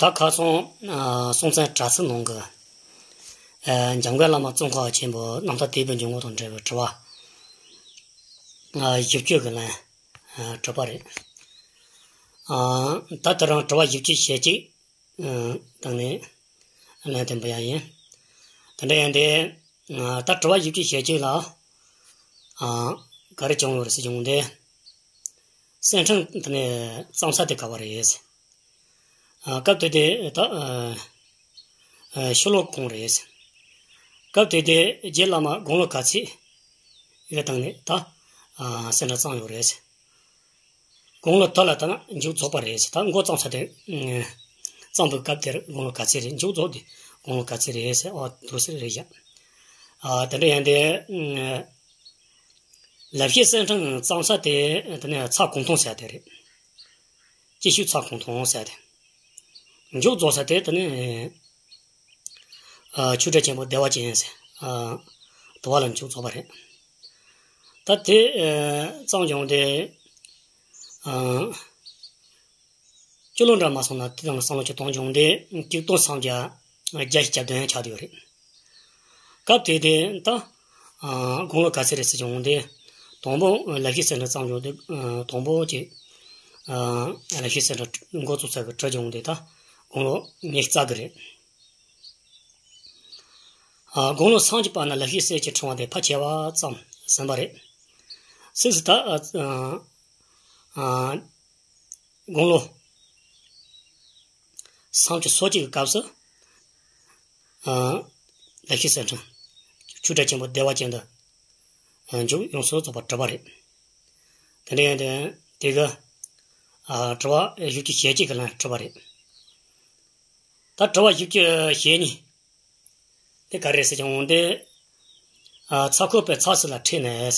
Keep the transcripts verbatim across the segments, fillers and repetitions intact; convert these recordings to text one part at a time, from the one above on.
ད་ཁ་སང་ཨ་སྲོང་བཙན་དྲག་ཚིག་ནང་གི་ཨ་འཇམ་མགོན་བླ་མ་ཙོང་ཁ་པ་ཆེན་པོ་རྣམ་ཐར་དེ་བའི་འཇུག་ངོགས་དང་འབྲེལ་བའི་དྲི་བ་ཨ་བཞི་བཅུ་གི་ལན་ཨ་དྲིས་པ་རེད། ཨ་ད་དེ་རིང་དྲི་བ་བཞི་བཅུ་ཞེ་གཅིག་ཨ་དང་ནས་ལན་དེ་འབུལ་ཡ་ཡིན། དེ་འདྲ་ཡིན་ཏེ་ཨ་ད་དྲི་བ་བཞི་བཅུ་ཞེ་གཅིག་ལ་ཨ་ག་རེ་བྱུང་ཡོད་རེད་ཟེར་བྱུང་སྟེ། གསེར་ཕྲེང་དེ་ནས་བརྩམས་ས་དེ་ག་བ་རེད། ཨ་སྐབས་དེ་དུས་ད་ཨ་ཨ་ཤོ་ལོ་ཀ་གང་རེད། སྐབས་དེ་དུས་རྗེ་བླ་མ་དགུང་ལོ་ག་ཚོད་ཡོད་དང་ནས་ད་ཨ་གསེར་ཕྲེང་བརྩམས་ཡོད་རེད། དགུང་ལོ་དུ་ལ་ད་མཇུག་རྫོགས་པ་རེད། ད་མགོ་བརྩམས་ས་དེ་ཨ་བརྩམས་པའི་སྐབས་དེར་དགུང་ལོ་ག་ཚོད་རེད། མཇུག་རྫོགས་དེ་དགུང་ལོ་ག་ཚོད་རེད་ཟེར། ཨོ་དུ་ཟེར་རེད་བཞག་ཨ་དེ་འདྲ་ཡིན་ཏེ་ཨ་ལེགས་བཤད་གསེར་ཕྲེང་བརྩམས་ས་དེ་དེ་ནས་ཚ་གུང་ཐང་ཟེར་དེ་རེད། སྐྱིད་ཤོད་ཚ་གུང་ཐང་ཟེར་དེ། མཇུག་རྫོགས་ས་དེ་དེ་ནས་ཨ་ཆོས་གྲྭ་ཆེན་པོ་བདེ་བ་ཅན་ཟེར་ཨ་དུ་བ་ལ་མཇུག་རྫོགས་པ་རེད། ད་དེ་ཨ་བརྩམས་བྱུང་སྟེ་ཨ་སྤྱི་ལོ་འདྲ་མ་སོང་ན་དེ་དང་བསམ་བློ་ཅིག་གཏོང་བྱུང་སྟེ་གཅིག་སྟོང་སུམ་བརྒྱ་བརྒྱད་ཅུ་གྱ་བདུན་ཆགས་བསྡད་ཡོད་རེད། སྐབས་དེ་དེ་ད་ཨ་དགུང་ལོ་ག་ཚོད་རེད་ཟེར་བྱུང་སྟེ། དང་པོ་ལེགས་བཤད་གསེར་ཕྲེང་བརྩམས་བྱུང་སྟེ་ཨ་དང་པོ་ཅིག་ཨ་ལེགས་བཤད་གསེར་ཕྲེང་འགོ་བཙུགས་ས་གི་གྲི་བྱུང་སྟེ་ད་དགུང་ལོ་ཉི་ཤུ་རྩ་དགུ་རེད། ཨ་དགུང་ལོ་སུམ་ཅུ་པ་ན་ལེགས་བཤད་གསེར་གྱི་ཕྲེང་བ་དེ་ཕལ་ཆེ་བ་བརྩམས་ཟིན་པ་རེད། སྲིད་ཟིན་ད་ཨ་ཨ་དགུང་ལོ་སུམ་ཅུ་སོ་གཅིག་གི་སྐབས་སུ་ཨ་ལེགས་བཤད་གསེར་ཕྲེང་ཆོས་གྲྭ་ཆེན་པོ་བདེ་བ་ཅན་དུ་ཨ་མཇུག་ཡོངས་སུ་རྫོགས་པར་གྲུབ་པ་རེད། དེ་འདྲ་ཡིན་དུས་དེ་གི་ཨ་དྲི་བ་བཞི་བཅུ་ཞེ་གཅིག་གི་ལན་དྲིས་པ་རེད། ད་དྲི་བ་བཞི་བཅུ་ཞེ་གཉིས་དེ་ག་རེ་ཟེར་བྱུང་སྟེ། ཨ་ཚ་ཁོལ་པའི་ཚ་ཟེར་ལ་ཁྲིད་ནས།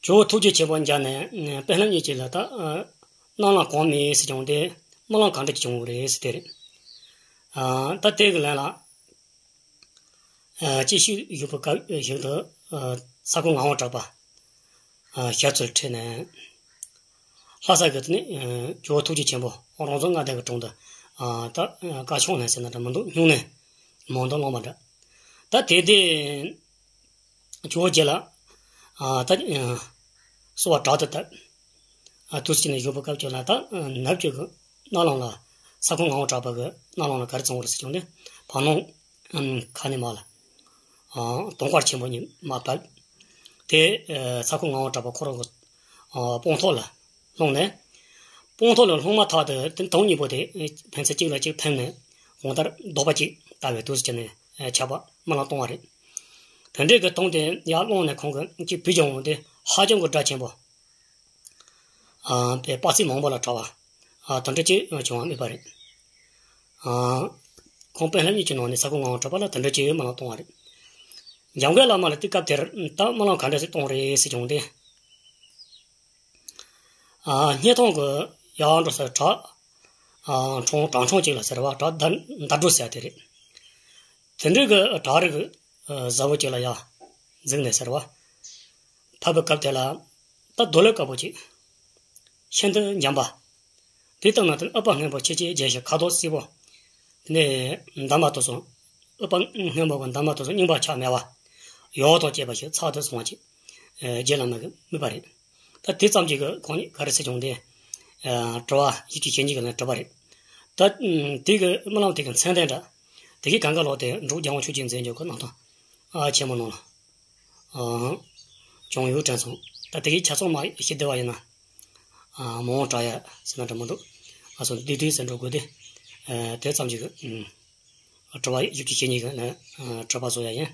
ཇོ་བོ་ཐུགས་རྗེ་ཆེན་པོ་མཇལ་ནས་དཔོན་སློབ་གཉིས་ཀྱིས་ལ་ད་ཨ་རྣམ་གླིང་གང་མེད་ཟེར་བྱུང་སྟེ། རྣམ་གླིང་གང་འདྲ་ཅིག་བྱུང་བ་རེད་ཟེར་དེ་རེད། ཨ་ད་དེ་གི་ལན་ལ་ཨ་སྐྱིད་ཤོད་བཞུགས་པའི་སྐབས་ཤིག་ཏུ་ཨ་ཚ་ཁོལ་ངག་དབང་གྲགས་པ་ཨ་ཞབས་ཚུལ་ཁྲིད་ནས། ལྷ་ས་གི་དེ་ནས་ཨ་ཇོ་བོ་ཐུགས་རྗེ་ཆེན་པོ་རོང་ཟོམ་མངའ་སྡེ་གི་དྲུང་དུ་ཨ་ད་ཨ་བཀའ་ཆོས་ལེན་ཟེར་ན་འདྲ་མི་འདུག་སྨྱུང་གནས་མང་དུ་བླངས་པ་འདྲ། ད་དེ་དེ་ཇོ་བོ་རྗེ་ལ་ཨ་ད་ཨ་གསོལ་བ་དྲག་ཏུ་བཏབ། ཨ་དུས་གཅིག་ནས་བཞུགས་པའི་སྐབས་ཀྱི་ལ་ད་ཨ་ནུབ་ཀྱི་རྣམ་གླིང་ལ་ཚ་ཁོལ་ངག་དབང་གྲགས་པ་གི་རྣམ་གླིང་ལ་ག་རེ་བྱུང་བ་རེད་ཟེར་བྱུང་སྟེ། བར་སྣང་ཨ་ཁ་ནས་མར་ལ་ཨ་དུང་དཀར་ཆེན་པོ་གཉིས་མར་བབས། དེ་ཨ་ཚ་ཁོལ་ངག་དབང་གྲགས་པ་ཁོ་རང་གི་ཨ་དཔང་ཐོག་ལ་ལྷུང་ནས། དཔང་ཐོག་ལ་ལྷུང་མ་ཐག་ཏུ་དེ་དུང་གཉིས་པོ་དེ་ཕན་ཚུན་གཅིག་ལ་གཅིག་ཐིམ་ནས་གང་ལྟར་ལྡོག་པ་གཅིག་ལྟ་བའི་དུས་སུ་གྱུར་ནས་ཨ་ཆགས་པ་རྨི་ལམ་སྟོང་བ་རེད། དེ་འདྲའི་གི་དུང་དེ་ཡར་བླངས་ནས་ཁོང་གིས་གཅིག་བུད་ཀྱང་འོང་དེ་ཧ་ཅང་གི་སྒྲ་ཆེན་པོ། ཨ་པའི་དཔའ་རྩལ་མང་པོ་ལ་གྲགས་པ། ཨ་དེ་འདྲ་ཅིག་བྱུང་བ་རྨིས་པ་རེད། ཨ་ཁོང་དཔོན་སློབ་གཉིས་ཀྱི་ནང་ནས་ཚ་ཁོལ་ངག་དབང་གྲགས་པ་ལ་དེ་འདྲ་ཅིག་རྨི་ལམ་སྟོང་བ་རེད། འཇམ་མགོན་བླ་མ་ལ་དེ་སྐབས་དེར་ད་རྨི་ལམ་ག་འདྲ་ཞིག་སྟོང་རེད་ཟེར་བྱུང་སྟེ། ཨ་སྙེ་ཐང་གི་ཡར་འགྲོ་སར་བྲག་ཨ་འཕྲང་བྲག་འཕྲང་གཅིག་ལ་ཟེར་བ་བྲག་མདའ་མདའ་སྒྲོ་ཟེར་དེ་རེད། དེ་འདྲའི་གི་བྲག་རི་གི་ཨ་ཟབ་པོ་གཅིག་ལ་ཡར་འཛེགས་ནས་ཟེར་བ། ཕབ་པའི་སྐབས་དེ་ལ་ད་རྡོ་ལེབ་དཀར་པོ་གཅིག་ཤིན་ཏུ་འཇམ་པ། དེ་ལྟ་ན་དེ་ཨུཏྤལ་སྔོན་པོ་ཆེ་ཆེ་རྒྱས་ཤིང་ཁ་དོག་སེར་པོ། དེ་ནས་འདབ་མ་དེ་ཚོ། ཨུཏྤལ་སྔོན་པོ་གི་འདབ་མ་དེ་ཚོ་རྙིང་པ་ཆགས་མེད་པ། ཡོག་ཐོག་བཅད་པ་ཞིག་ཚར་དུ་སོང་བ་ཅིག་ཨེ་རྗེ་བླ་མ་གིས་རྨིས་པ་རེད། ད་དེ་ཙམ་གྱིས་ཀྱི་ཁོང་གཉིས་ག་རེ་ཟེར་བྱུང་སྟེ། ཨ་དྲི་བ་བཞི་བཅུ་ཞེ་གཉིས་ཀྱི་ནང་དྲིས་པ་རེད། ད་དེ་གི་རྨི་ལམ་དེ་གི་མཚན་ལྡན་འདྲ། དེ་གི་གང་ག་ལོག་དེ་འབྲུག་རྒྱལ་དབང་ཆོས་ཀྱི་མཛད་འཇུག་གི་རྣམ་ཐར་ཨ་ཆེན་མོ་ནང་ལ། ཨ་ཅུང་ཡོད་དྲན་སོང་། ད་དེ་གི་ཆ་ཚང་མ་ཤེས་བདེ་བ་ཡིན་ན། ཨ་མང་དྲག་ཡ་ཟེར་ན་འདྲ་མི་འདུག་ཨ་སོ་བསྡུས་བསྡུས་ཟེར་འགྲོ་དགོས་ཏེ། ཨ་དེ་ཙམ་ཞིག་གི་ཨ་དྲི་བ་བཞི་བཅུ་ཞེ་གཉིས་ཀྱི་ནང་ཨ་དྲིས་པ་བཟོ་ཡ་ཡིན།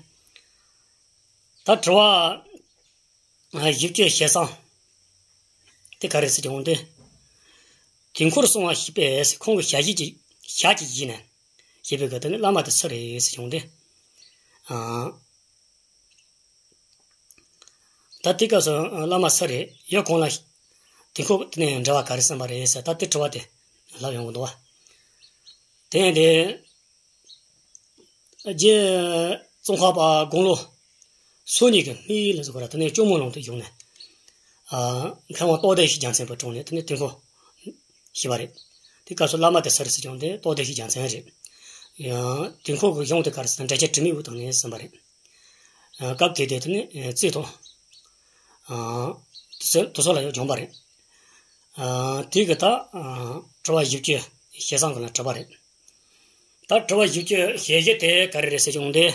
ད་དྲི་བ་ཨ་བཞི་བཅུ་ཞེ་གསུམ་དེ་ག་རེ་ཟེར་གྱི་འོང་དེ། དུས་འཁོར་གསུང་བ་ཞེས་པས་ཁོང་གི་ཞལ་བཞེས་ཀྱི་ཞལ་གྱི་བཞེས་ནས་ཞེས་པའི་གི་དེ་ནི་བླ་མ་དེ་སུ་རེད་ཟེར་གྱི་འོང་དེ། ཨ། ད་དེ་སྐབས་སུ་བླ་མ་སུ་རེད། ཡང་གོང་ལ་དུས་འཁོར་དེ་ནས་འགྲེལ་པ་ག་རེ་གསུངས་པ་རེད་ཟེར། ད་དེ་དྲི་བ་དེ་ལབ་ཡོང་གི་འདུག་བ། དེ་ཡིན་དེ། རྗེ་ཙོང་ཁ་པ་དགུང་ལོ་སོ་གཉིས་ཀྱི་སྨད་ལ་ཟེར་གོ་ར། དེ་ནས་སྐྱོར་མོ་ལུང་དུ་བཞུགས་ནས། ཨ་མཁས་དབང་རྟོགས་ལྡན་ཞེ་རྒྱལ་མཚན་པའི་དྲུང་ནས་དེ་ནས་དུས་འཁོར་ཞུས་པ་རེད། དེའི་སྐབས་སུ་བླ་མ་དེ་སུ་རེད་ཟེར་ཀྱང་དེ་ཏོག་ཏོ་ཞིག་རྒྱལ་མཚན་རེད། ཡང་དུས་འཁོར་གྱི་གཞུང་དེ་ག་རེ་ཟེར་ན་འགྲེལ་བྱེད་དྲི་མེད་དབུས་དང་ནི་ཟིན་པ་རེད། སྐབས་དེ་དུས་དེ་ནི་རྩིས་དང་། དུ་སོ་ལ་ཡང་སྦྱངས་པ་རེད། དེ་གི་ད་དྲི་བ་བཞི་བཅུ་ཞེ་གསུམ་གི་ནང་དྲི་བ་རེད། ད་དྲི་བ་བཞི་བཅུ་ཞེ་བཞི་དེ་ག་རེ་རེད་ཟེར་ཀྱང་དེ།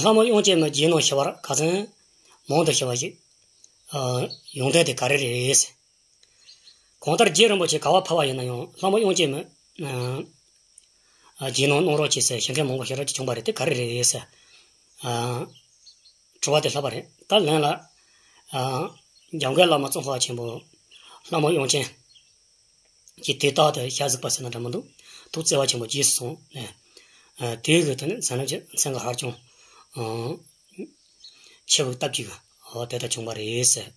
ལྷ་མོ་དབྱངས་ཅན་མའི་རྗེས་གནང་ཞུ་བར་ཁ་སང་མང་དུ་ཞུ་བ་ཞིག་ཡོང་དོན་དེ་ག་རེ་རེད། གང་ལྟར་རྗེ་རིན་པོ་ཆེ་ག་པར་ཕེབས་པ་ཡིན་ན་ཡང་ལྷ་མོ་དབྱངས་ཅན་མའི་རྗེས་གནང་གནང་རོགས་བྱེད་ཟེར་ཞུ་མཁན་མང་པོ་ཞེ་དྲག་ཅིག་བྱུང་བ་རེད། དེ་ག་རེ་རེད་ཟེར། དྲི་བ་དེ་ལྷག་པ་རེད། ད་ལན་ལ། འཇམ་མགོན་བླ་མ་ཙོང་ཁ་པ་ཆེན་པོ་ལྷ་མོ་དབྱངས་ཅན་གྱི་དེ་དག་ཏུ་ཞལ་གཟིགས་པ་ཟེར་ན་འདྲ་མི་འདུག་ཐུགས་བརྩེ་བ་ཆེན་པོ་རྗེས་སུ་བཟུང་ནས། དེའི་གི་དེ་ནི་མཚན་ལམ་གྱི་མཚན་གྱི་ཧར་ཅུང་ཆེ་བའི་སྟབས་ཀྱིས་དེ་ལྟར་བྱུང་བ་རེད་ཟེར།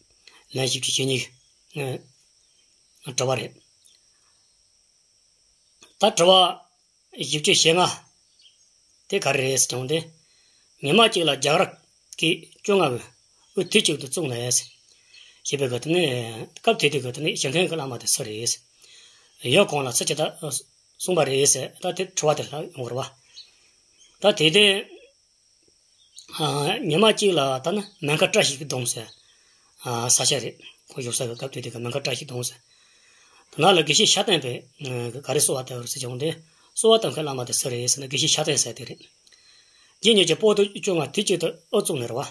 ལན་བཞི་བཅུ་ཞེ་གཉིས་དྲི་བ་རེད། ད་དྲི་བ་བཞི་བཅུ་ཞེ་ལྔ་དེ་ག་རེ་རེད་ཟེར་ཀྱང་དེ། ཉི་མ་གཅིག་ལ་རྒྱ་གར་སྐད་བཅོ་ལྔ་པོའི་དུས་གཅིག་ཏུ་བཙུགས་ནས་ཞེས་པའི་གི་དེ་ནི་སྐབས་དེ་དུས་གི་དེ་ནི་ཞུ་མཁན་གྱི་བླ་མ་དེ་སུ་རེད། ཡུལ་གང་ལ་སུ་ཇི་ལྟར་གསུངས་པ་རེད་ཟེར། ད་དེ་དྲི་བ་དེ་ལྷག་ཡོང་གི་རེད་བ། ད་དེ་དེ། ཉི་མ་གཅིག་ལ་ད་ནི་སྨན་ཁང་བཀྲ་ཤིས་ཀྱི་སྡོང་ཟེར། ས་ཆ་རེད། ཁོང་བཞུགས་ས་གི་སྐབས་དེ་དུས་གི་སྨན་ཁང་བཀྲ་ཤིས་སྡོང་ཟེར། དེ་ན་ལ་དགེ་བཤེས་ཤ་སྟག་པས་ག་རེ་གསོལ་བ་བཏབ་ཟེར་བྱུང་སྟེ། གསོལ་བ་བཏབ་མཁན་བླ་མ་དེ་སུ་རེད་ཟེར་ན་དགེ་བཤེས་ཤ་སྟག་ཟེར་དེ་རེད། རྗེ་ཉིད་ཀྱིས་པོ་ཏི་བཅོ་ལྔ་དུས་གཅིག་ཏུ་དབུ་བཙུགས་ནས་རེད་བ།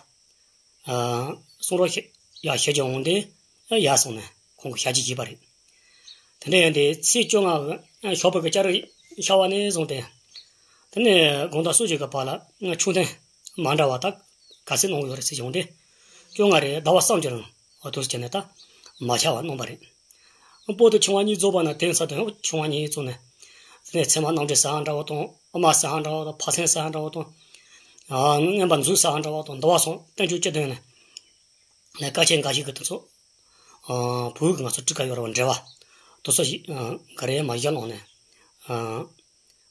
གསུང་རོགས་ཞུ་ཡ་ཞུ་བྱུང་སྟེ། ཡ་གསུངས་ནས་ཁོང་གི་ཞལ་གྱིས་བཞེས་པ་རེད། དེ་འདྲ་ཡིན་ཏེ་ཚེས་བཅོ་ལྔ་ཞོགས་པའི་གི་སྐྱ་རེངས་ཤར་བ་ནས་བཟུང་སྟེ། དེ་ནས་དགོང་དག་སུ་ཞིག་གི་བར་ལ་ཆུང་དོན་མ་འདྲ་བ་དག་ག་ཚོད་གནང་གི་ཡོད་རེད་ཟེར་བྱུང་སྟེ། བཅོ་ལྔ་རེད། ཟླ་བ་གསུམ་གྱི་རིང་འོ་དུས་བྱས་ནས་ད་མ་ཆག་པ་གནང་བ་རེད། པོ་ཏི་ཆུང་བ་གཉིས་རྫོགས་པ་ན་དེང་སང་དུ་ཆུང་བ་གཉིས་བཙུགས་ནས། དེ་ནས་ཚད་མ་རྣམ་འགྲེལ་ཟེར་ཡ་འདྲ་བོ་དང་། དབུ་མ་ཟེར་ཡ་འདྲ་བོ་དང་། འཕགས་སེང་ཟེར་ཡ་འདྲ་བོ་དང་། རྔན་པ་མཛོད་ཟེར་ཡ་འདྲ་བོ་དང་། འདི་བ་སོང་བསྟན་བཅོས་སྤྱི་དོན་ནས། ལས་ཀ་ཆེན་འགའ་ཞིག་གི་དུས་ཚོད། བོད་ཀྱི་ང་ཚོ་ཀྲི་ཀ་ཡོ་ར་བ་འབྲེལ་བ། དུ་སོ་ཞིག་ག་རེ་མ་གཞི་ལོང་ནས།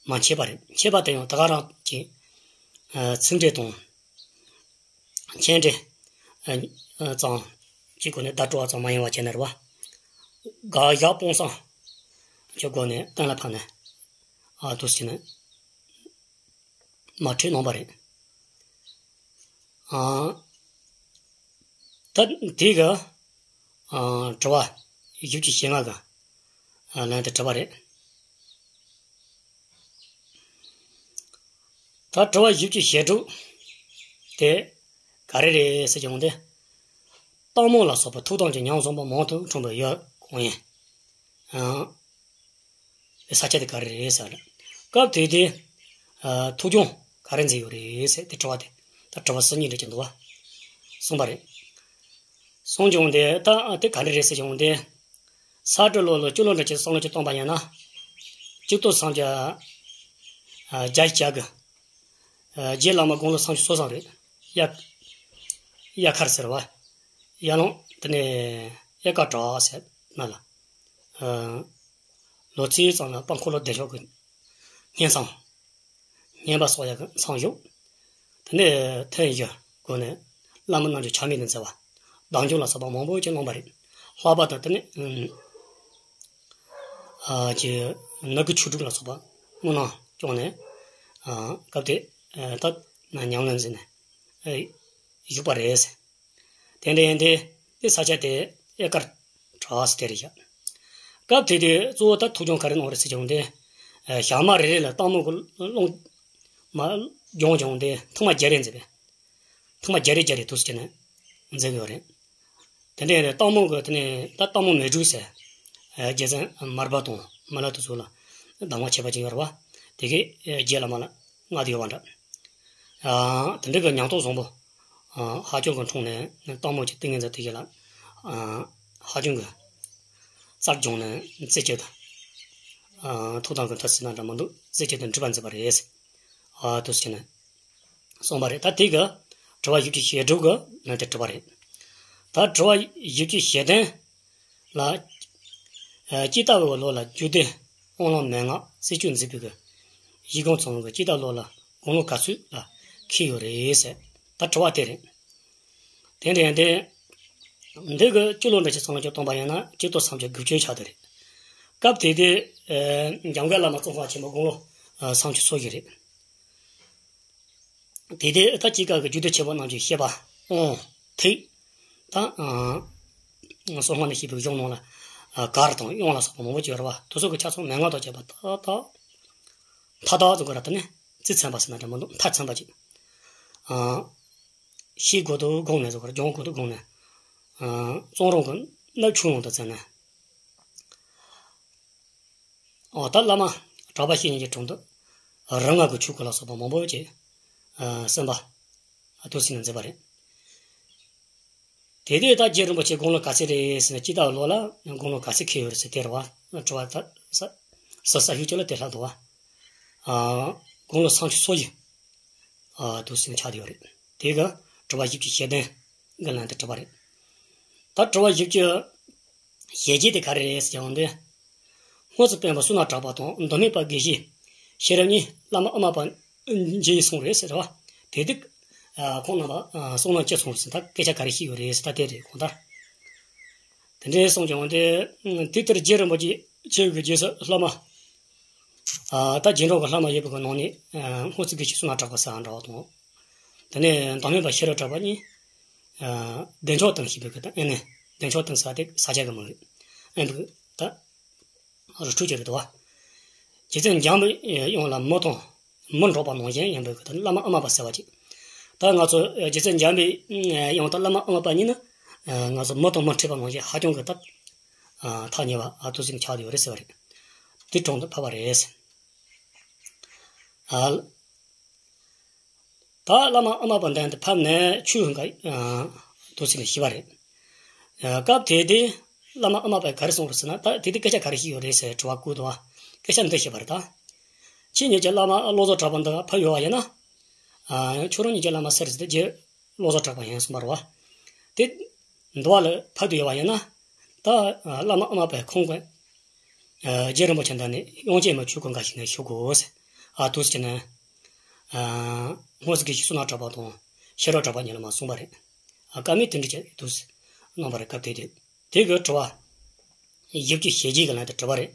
མ་མཆིས་པ་རེད། མཆིས་པ་དེ་ཡང་ད་ག་རང་གི་ཚིག་འགྲེལ་དང་། མཆན་འགྲེལ་ཙམ་གྱི་སྒོ་ནས་བརྡ་སྤྲོད་པ་ཙམ་མ་ཡིན་པ་བྱས་ནས་རེད་བ། དགག་བཞག་སྤོང་གསུམ་གྱི་སྒོ་ནས་གཏན་ལ་ཕབ་ནས། ཨ་དུ་ཟེར་ནས་མ་འཕྲོད་གནང་བ་རེད། ཨ་ད་དེ་ག་ཨ་དྲི་བ་བཞི་བཅུ་ཞེ་ལྔ་ག་ཨ་ལན་དེ་དྲི་བ་རེད། ད་དྲི་བ་བཞི་བཅུ་ཞེ་དྲུག་དེ་ག་རེ་རེད་ཟེར་གྱི་འོང་དེ། སྟག་མོ་ལ་སོགས་པའི་ཐུགས་དམ་གྱི་ཉམས་བཟང་པོ་མང་དུ་འཁྲུངས་པའི་ཡུལ་གང་ཡིན། ཨང་། ས་ཆ་དེ་ག་རེ་རེད་ཟེར། སྐབས་དེ་དུས། ཐུགས་སྦྱོང་ག་རེ་མཛད་ཡོད་རེད་ཟེར་དེ་དྲི་བ་དེ། ད་དྲི་བ་སུ་གཉིས་འདྲ་ཅིག་འདུག་བ། གསུངས་པ་རེད། གསུངས་བྱུང་སྟེ་ད་དེ་ག་འདྲ་རེད་ཟེར་བྱུང་སྟེ། ས་སྦྲུལ་ལོ་ལ་སྤྱི་ལོ་འདྲ་ཅིག་བསམ་བློ་ཅིག་གཏོང་པ་ཡིན་ན། གཅིག་སྟོང་སུམ་བརྒྱ་བརྒྱད་ཅུ་གྱ་དགུ། རྗེ་བླ་མ་དགུང་ལོ་སུམ་ཅུ་སོ་གསུམ་རེད། དབྱར། དབྱར་ཁར་ཟེར་བ། དབྱར་ལུང་དེ་ནས་དབྱར་སྐར་གྲགས་ཟེར་ན་ལ། ལོ་ཚིགས་ཙམ་ལ་དཔལ་འཁོར་ལོ་བདེ་མཆོག་གི་བསྙེན་མཚམས། བསྙེན་པ་གསོག་ཡག་གི་མཚམས་བཞུགས། དེ་ནས་ཐོན་ཡོད་སྒོ་ནས་བླ་མ་རྣམས་ཀྱི་ཆགས་མེད་དུ་མཛད་པ། བདག་འཇུག་ལ་སོགས་པ་མང་པོ་ཅིག་གནང་བ་རེད། ལྷག་པར་དུ་དེ་ནས་ཨ་ཅེ་ནུབ་ཀྱི་ཆོས་དྲུག་ལ་སོགས་པ་དངོས་གནས་སྐྱོང་ནས་ཨ་སྐབས་དེ་ཨ་ད་ཉམས་ལེན་མཛད་ནས་ཨ་བཞུགས་པ་རེད། དེ་འདྲ་ཡིན་དེ་དེ་ས་ཆ་དེ་ཨེ་ཀར་བྲག་ཟེར་དེ་རེད་ཤག་སྐབས་དེ་དུས་གཙོ་བོ་ད་ཐུགས་སྦྱོང་ག་རེ་གནང་རེད་ཟེར་བྱུང་སྟེ། ཞག་མ་རེ་རེ་ལ་སྟག་མོ་གི་རླུང་མ་སྦྱོང་བྱུང་སྟེ་ཐེངས་མ་བརྒྱད་རེ་མཛད་པས། ཐེངས་མ་བརྒྱད་རེ་བརྒྱད་རེ་དུས་སུ་བྱས་ནས་མཛད་ཀྱི་ཡོད་རེད། དེ་འདྲ་རེད། སྟག་མོ་གི་དེ་ནས་ད་སྟག་མོ་མེ་སྦྲུལ་ཟེར། རྗེ་བཙུན་མར་པ་དང་མི་ལ་དེ་ཚོ་ལ་གདམས་ངག་ཆེ་བ་ཅིག་ཡོད་རེད་བ། དེ་གས་རྗེ་བླ་མ་ལ་མངགས་ཏེ་ཡོད་པ་འདྲ། དེ་འདྲ་གི་ཉམས་རྟོགས་བཟང་པོ། ཧ་ཅང་གི་འཁྲུངས་ནས་སྟག་མོ་གི་ཏིང་ངེ་འཛིན་དེ་ག་ལ། ཧ་ཅང་གི་རྩལ་སྦྱངས་ནས་རྩེ་གཅིག་ཏུ། ཐུགས་དམ་གྱི་མཐུ་ཟེར་ན་འདྲ་མི་འདུག་རྩེ་གཅིག་ཏུ་འགྲུབ་པ་མཛད་པ་རེད། དུ་ཟེར་ནས་གསུངས་པ་རེད། ད་དེ་གི་དྲི་བ་བཞི་བཅུ་ཞེ་དྲུག་གི་ནང་དེ་དྲི་བ་རེད། ད་དྲི་བ་བཞི་བཅུ་ཞེ་བདུན་ལ། ཇི་ལྟ་བུའི་ལོ་ལ་རྒྱུད་སྡེ་དབང་ལུང་མན་ངག་རྩིས་སྤྱོད་མཛད་པའི་གི། གཞི་གང་ཚང་གི་ཇི་ལྟ་ལོ་ལ་དགུང་ལོ་ག་ཚོད་ལ་འཁེལ་ཡོད་རེད་ཟེར། ད་དྲི་བ་དེ་རེད། དེ་འདྲ་ཡིན་དེ། འདི་གི་སྤྱི་ལོ་འདྲ་ཅིག་ཚང་ལ་ཅིག་སྟོན་པ་ཡིན་ན་གཅིག་སྟོང་སུམ་བརྒྱ་དགུ་བཅུ་ཆགས་དེ་རེད། སྐབས་དེ་དུས་འཇམ་མགོན་བླ་མ་ཙོང་ཁ་ཆེན་པོ་དགུང་ལོ་ཨ་སུམ་ཅུ་སོ་བཞི་རེད། དེ་དུས་ད་ཅི་ག་གི་རྒྱུད་སྡེ་ཆེན་པོ་རྣམས་ཀྱི་བཤད་པ་དབང་ཐིག་ད་ཨ་གསང་སྔགས་ནས་བཤད་པའི་གཞུང་ནང་ལ་ཨ་གར་དང་དབྱངས་ལ་སོགས་པ་མང་པོ་ཅིག་ཡོད་རེད་བ། དེ་ཚོ་གི་ཆ་ཚང་མན་ངག་དང་བཅས་པ་ད་ད་མཐའ་དག་ཚོ་ག་ར་ད་ནི་རྩིས་ཚན་པ་ཟེར་ན་འདྲ་མི་འདུག་མཐའ་ཚན་པ་ཅིག་ཨ་ཤེས་དགོས་འདུག་དགོངས་ནས་ཚོ་ག་ར་སྦྱོང་དགོས་འདུག་དགོངས་ནས་ཨ་གཙང་རོང་གི་སྣབས་ཆུ་ཡོང་དུ་བཙལ་ནས། འོ་ད་བླ་མ་གྲགས་པ་བཤེས་གཉེན་གྱི་དྲུང་དུ་རིམ་ལྔ་གི་ཆོས་སྐོར་ལ་སོགས་པ་མང་པོ་ཅིག་ཨ་གསན་པ་ཨ་ཐུགས་སྲས་ནས་མཛད་པ་རེད། དེ་དུས་ད་རྗེ་རིན་པོ་ཆེ་དགུང་ལོ་ག་ཚོད་རེད་ཟེར་ན། སྤྱི་ཟླ་ལོ་ལ་དགུང་ལོ་ག་ཚོད་འཁེལ་ཡོད་རེད་ཟེར་དེ་རེད་བ། དྲི་བ་ད་ས་ས་ས་ཞུ་ཅིག་ལ་དེ་ལྷག་འདུག་བ། ཨ་དགུང་ལོ་སུམ་ཅུ་སོ་བཞི་ཨ་དུ་ཟིན་ཆགས་ཡོད་རེད། དེ་ག་དྲི་བ་བཞི་བཅུ་ཞེ་བདུན་གི་ལན་དུ་དྲི་བ་རེད། ད་དྲི་བ་བཞི་བཅུ་ཞེ་བརྒྱད་དེ་ག་རེ་རེད་ཟེར་ཡོང་དུས། སྔོན་ཚེ་དཔོན་པོ་བསོད་ནམས་གྲགས་པ་དང་མདོ་སྨད་པ་དགེ་བཤེས་ཤེས་རབ་གཉིས་བླ་མ་ཨ་མ་པ་མཇལ་སོང་རེད་ཟེར་བ། དེ་དུས་ཨ་ཁོང་རྣམ་པ་ཨ་བསམ་བློ་ཅི་སོང་རེད་ཟེར། ད་སྐད་ཆ་ག་རེ་བཤད་ཡོད་རེད་ཟེར། ད་དེ་རེད་ཁོང་ད། དེ་འདྲའི་གསུངས་ཀྱང་དེ་དེ་ལྟར་རྗེ་རིན་པོ་ཆེ་ཆེ་བའི་རྗེས་སུ་བླ་མ་ཨ་ད་རྗེས་འགྲོ་གི་བླ་མ་ཡོད་པའི་གི་ནང་ནས་ཨ་སྔོན་ཚེ་དགེ་བཤེས་བསོད་ནམས་གྲགས་པ་ཟེར་བ་འདྲ་བ་དང་། དེ་ནས་མདོ་སྨད་པ་ཤེས་རབ་གྲགས་པ་གཉིས་ཨ་བདེ་མཆོག་གཏིང་ཞེས་པའི་གི་ད་ཨེ་ནས་བདེ་མཆོག་གཏིང་ཟེར་དེ་ས་ཆ་གི་མིང་རེད། ཨེ་འདུག་ད། རི་ཁྲོད་ཀྱི་རེད་དོ། རྗེ་བཙུན་འཇམ་པའི་དབྱངས་ལ་མི་དང་མི་འགྲོགས་པ་ནང་བཞིན་ཡིན་པའི་གི་ད་བླ་མ་ཨ་མ་པ་ཟེར་བ་ཅིག་ད་ང་ཚོ་རྗེ་བཙུན་འཇམ་པའི་དབྱངས་དང་བླ་མ་ཨ་མ་པ་གཉིས་ནི་ང་ཚོ་མི་དང་མི་འཕྲད་པ་ནང་བཞིན་ཧ་ཅང་གི་ད་ཐག་ཉེ་བ་ཨ་ཐུགས་སེམས་ཆགས་ཡོད་རེད་ཟེར་བ་རེད། དེ་དྲུང་དུ་ཕེབས་པ་རེད། ཨ། ད་བླ་མ་ཨ་མ་པ་མདུན་དུ་ཕེབས་ནས་ཆོས་འགའ་ཐུགས་སེམས་ལ་ཞུས་པ་རེད། སྐབས་དེ་དུས་བླ་མ་ཨ་མ་པས་ག་རེ་གསུངས་རེད་ཟེར་ན། ད་དེ་དུས་སྐད་ཆ་ག་རེ་བཤད་ཡོད་རེད་ཟེར་དྲི་བ་བཀོད་འདུག་བ། སྐད་ཆ་འདི་བཤད་པ་རེད་ད། ཁྱེད་གཉིས་ཀྱི་བླ་མ་བློ་བཟང་གྲགས་པ་འདི་ཕེབས་ཡོད་པ་ཡིན་ན། ཁྱོད་རང་གཉིས་ཀྱི་བླ་མ་སུ་རེད་ཟེར་དུས་རྗེ་བློ་བཟང་གྲགས་པ་ཡིན་གསུངས་པ་རེད་བ། དེ་འདི་བ་ལ་ཕེབས་བསྡད་ཡོད་པ་ཡིན་ན། ད་བླ་མ་ཨ་མ་པས་ཁོང་གི་རྗེ་རིན་པོ་ཆེ་འདི་ནས་དབྱངས་ཅན་མའི་ཆོས་སྐོར་འགའ་ཞིག་ནས་ཞུ་དགོས་ཟེར། ཨ་ཐུགས་རྗེ་ཆེ་ནས། སྔོན་ཚེ་དགེ་བཤེས་བསོད་ནམས་གྲགས་པ་དང་ཤེས་རབ་གྲགས་པ་གཉིས་ལ་མར་གསུངས་པ་རེད། ཨ་བཀའ་མོལ་དེ་འདྲ་ཅིག་ཐུགས་གནང་བ་རེད། སྐབས་དེ་དུས་དེ་གི་དྲི་བ་བཞི་བཅུ་ཞེ་བརྒྱད་ཀྱི་ལན་དུ་དྲི་བ་རེད།